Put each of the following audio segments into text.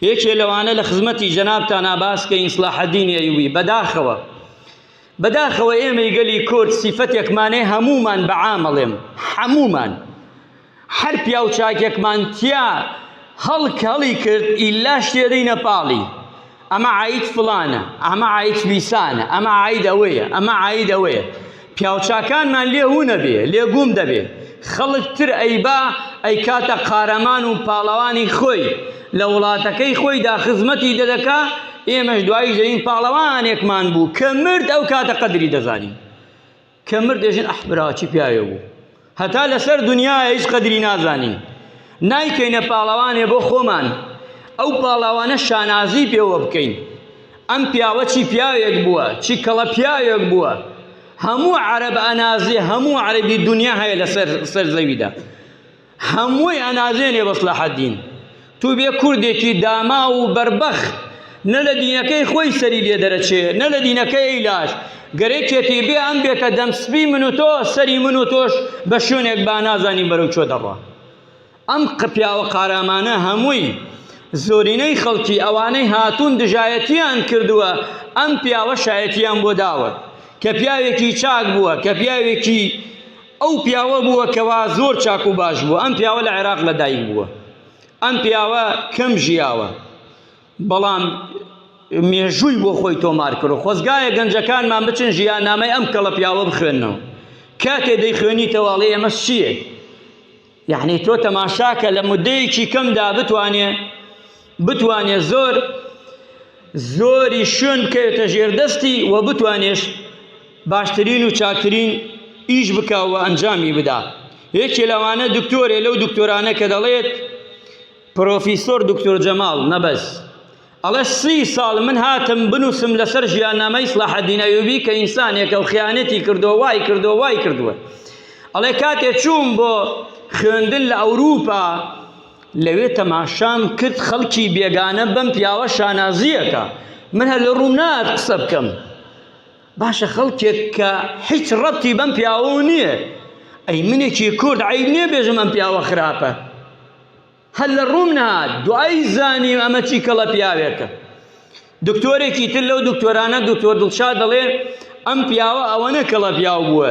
یەکێ لەوانە لە خزمەتی جەنابتانا باس کەین سڵاحەدینی ئەیوبی بەداخەوە بەداخەوە ئێمەی گەلی کورد سیفەتێکمانەیە هەموومان بە عام ئەڵێم هەموومان هەر پیاو چاکێکمان تیا هەڵک هەڵی کرد ئیلا شتێ دەینە پاڵی ئەمە عاید فڵانە ئەمە عاید فیسانە ئەمە عاید ئەوەیە ئەمە عاید ئەوەیە پیاوچاکانمان لێ هوو نەبێ لێ گوم دەبێ خەڵک تر ئەیبا ئەیکاتە قارەمان و پاڵەوانی خۆی لە وڵاتەکەی خۆیدا خزمەتی دەدەکا ئێمەش دوایی دەین پاڵەوانێکمان بوو کە مرد ئەو کاتە قەدری دەزانین کە مرد دێژن ئەح برا چی پیاوێ بوو هەتا لەسەر دنیایە هیچ قەدری نازانین نایکەینە پاڵەوانێ بۆ خۆمان ئەو پاڵەوانە شانازی پێوە بکەین ئەم پیاوە چی پیاوێک بووە چی کەڵە پیاوێک بووە هەموو عەرەب ئەنازێ هەموو عەرەبی دنیا هەیە لەسەر سەر زەویدا هەمووی ئەنازێنێ بە سڵاحەدین تو بێ کوردێکی داماو و بەربەخت نە لە دینەکەی خۆی سەری لێ دەرەچێ نە لە دینەکەی ئەیلاش گەرەکێتی بێ ئەم بێتە دەم سپی من و تۆ سەری من و تۆش بە شوێنێک با نازانین بەرەو کوێ دەڕوا ئەم پیاوە قارامانە هەمووی زۆرینەی خەڵکی ئەوانەی هاتوون دژایەتیان کردووە ئەم پیاوە شایەتیان بۆ داوە کە پیاوێکی چاک بووە کە پیاوێکی ئەو پیاوە بووە کەوا زۆر چاک و باش بووە ئەم پیاوە لە عێراق لە دایک بووە ئەم پیاوە کەم ژیاوە بەڵام مێژووی بۆ خۆی تۆمار کرد خۆزگایە گەنجەکانمان بچن ژیاننامەی ئەم کەڵە پیاوە بخوێننەوە کاتێ دەیخوێنیتەوە ئەڵێ ئێمە چییە یعنی تۆ تەماشاکە لە مدەیەکی کەمدا بتوانێ بتوانێ زۆر زۆری شوێن بکەوێتە ژێردەستی و بتوانێش باشترین و چاکترین ئیش بکا و ئەنجامی بدا یەکێ لەوانە دکتۆرێ لەو دکتۆرانە کە دەڵێت پرۆفیسۆر دکتۆر جەماڵ نەبەز ئەڵێ سی ساڵ من هاتم بنووسم لەسەر ژیاننامەی سڵاحەدین ئەیوبی کە ئینسانێکە و خیانەتی کردووە وای کردووە وای کردووە ئەڵێ کاتێ چووم بۆ خوێندن لە ئەوروپا لەوێ تەماشام کرد خەڵکی بێگانە بەم پیاوە شانازییەکە من هەر لە ڕووم نات قسە بکەم باشە خەڵکێک کە هیچ ڕەبتی بەم پیاوەوە نییە ئەی منێکی کورد عەیب نییە بێژم ئەم پیاوە خراپە هەر لە ڕووم نەهات دوایی زانیم ئەمە چی کەڵە پیاوێکە دکتۆرێکی تر لەو دکتۆرانە دکتۆر دڵشاد دەڵێ ئەم پیاوە ئەوەنە کەڵە پیاو بووە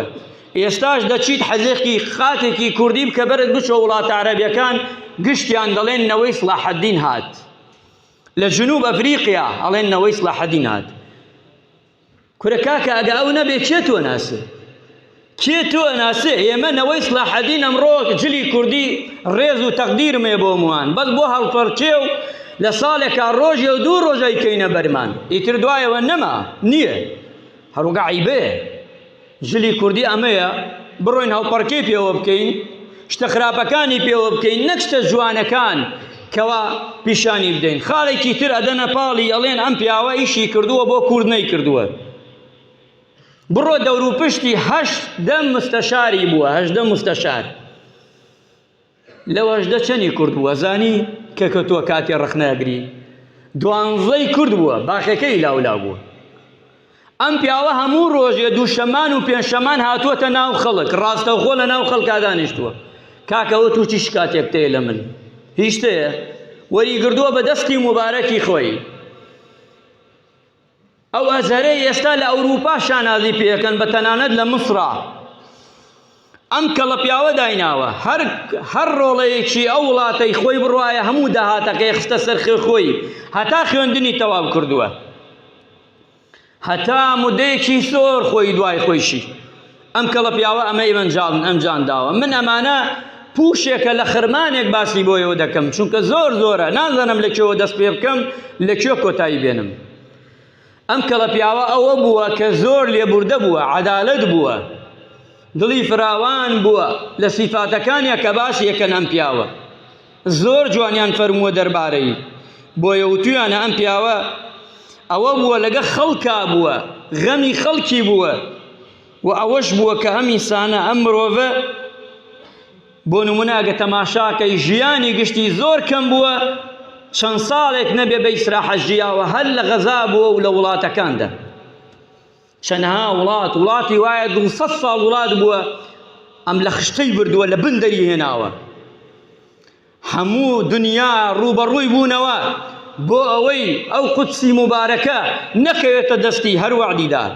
ئێستاش دەچیت حەزێکی قاتێکی کوردی بکە بەرت بچۆ وڵاتە عەرەبیەکان گشتیان دەڵێن نەوەی سڵاحەدین هات لە جنوب ئەفریقیا ئەڵێن نەوەی سڵاحەدین هات کورە کاکە ئەگە ئەو نەبێ کێ تۆ ناسێ کێ تۆ ئەناسێ ئێمە نەوەی سڵاحەدین ئەمڕۆ جلی کوردی ڕێز و تەقدیرم هەیە بۆ موان بەس بۆ هەڵپەڕکێ و لە ساڵێکا ڕۆژێ و دوو ڕۆژ ئەیکەینە بەرمان ئیتر دوایەوە نەما نییە هەروگە عیبەیە جلی کوردی ئەمەیە بڕۆین هەڵپەڕکێی پێوە بکەین شتە خراپەکانی پێوە بکەین نەک شتە جوانەکان کەوا پیشانی بدەین خاڵێکی تر ئەدەنە پاڵی ئەڵێن ئەم پیاوە ئیشی کردووە بۆ کورد نەیکردووە بڕۆ دەوروپشتی 18 مستەشاری بووە 18 مستەشار لەو 18 چەنی کورد بووە زانی کە کە تۆ کاتێ ڕەخنە ئەگری دوانزەی کورد بووە باقیەکەی لاولا بووە ئەم پیاوە هەموو ڕۆژێ دووشەمان و پێنجشەمان هاتووەتە ناو خەڵک ڕاستەوخۆ لە ناو خەڵکا دانیشتووە کاکە ئەوە تو چی شکاتێک تێ لە من هیچ تێ وەری گردووە بە دەستی موبارەکی خۆی ئەو ئەزهەرەی ئێستا لە ئەوروپا شانازی پێەکەن بە تەنانەت لە مسرا ئەم کەڵە پیاوە دایناوە هەر هەر ڕۆڵەیەکی ئەو وڵاتەی خۆی بڕایە هەموو داهاتەکەی خستە سەر خۆی هەتا خوێندنی تەواو کردووە هەتا مدەیەکی زۆر خۆی دوای خۆیشی ئەم کەڵە پیاوە ئەمەی ئەنجام ئەنجام داوە من ئەمانە پوشێکە لە خرمانێک باسی بۆیەوە دەکەم چونکە زۆر زۆرە نازانم لە کوێوە دەست پێ بکەم لە کوێ کۆتایی بێنم ئەم کەڵە پیاوە ئەوە بووە کە زۆر لێبوردە بووە عەدالەت بووە دڵی فراوان بووە لە سیفاتەکانیا کە باسی یەکەن ئەم پیاوە زۆر جوانیان فەرمووە دەربارەی بۆیە وتویانە ئەم پیاوە ئەوە بووە لەگە خەڵکا بووە غەمی خەڵکی بووە و ئەوەش بووە کە ئەم ئینسانە ئەم مرۆڤە بۆ نمونە ئەگە تەماشاکەی ژیانی گشتی زۆر کەم بووە چەند ساڵێک نەبێ بە ئیسراحەت ژیاوە هەر لە غەزا بووە و لە وڵاتەکاندا چەنەها وڵات وڵاتی وایە 200 ساڵ وڵات بووە ئەم لە خشتەی بردووە لە بن دەری هێناوە هەموو دنیا ڕووبەڕووی بوونەوە. بۆ ئەوەی ئەو قودسی موبارەکە نەکەوێتە دەستی هەر وەعدیدار.